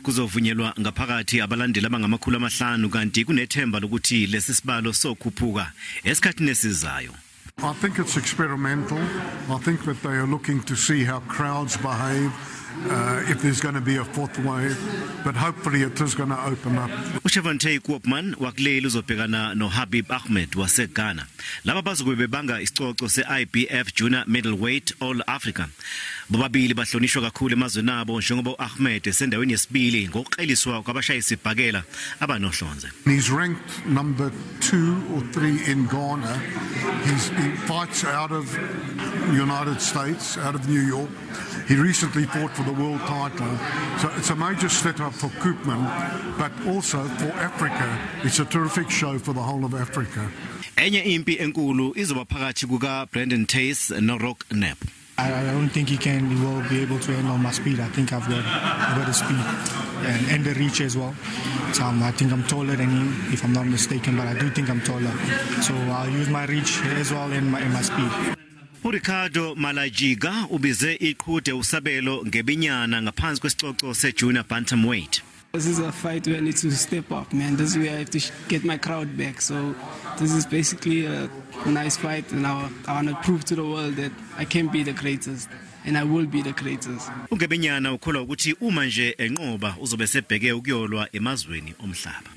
Kuzovunyelwa ngaphakathi abalandeli abangama-500, kanti kunethemba lokuthi lesi sibalo sokhuphuka esikhathini esizayo. I think it's experimental. I think that they are looking to see how crowds behave, if there's going to be a fourth wave, but hopefully it is going to open up. uShavante Koopman wakuleli uzobhekana noHabib Ahmed waseGhana. Laba bazobe bebanga isicoco se-IBF Junior Middleweight All Africa. Bobabili bahlonishwa kakhulu emazweni abo, njengoba u-Ahmed esendaweni yesibili ngokukleliswa kwabashayisibhakela abanohlonze. He's ranked number 2 or 3 in Ghana. He fights out of United States, out of New York. He recently fought for the world title. So it's a major step up for Koopman, but also for Africa. It's a terrific show for the whole of Africa. Enye impi enkulu izoba phakathi kuka Brandon Tace noRock Knapp. I don't think he will be able to handle my speed. I think I've got the speed and the reach as well. So I think I'm taller than him, if I'm not mistaken, but I do think I'm taller. So I'll use my reach as well and my speed. uRicardo Malajiga ubize iqhude uSabelo Ngebinyana ngaphansi kwesicoco seJunior Bantamweight. This is a fight where I need to step up, man. This is where I have to get my crowd back. So this is basically a nice fight, and I want to prove to the world that I can be the greatest, and I will be the greatest. uNgebinyana ukholwa ukuthi uma nje enqoba uzobe sebheke ukuyolwa emazweni omhlaba.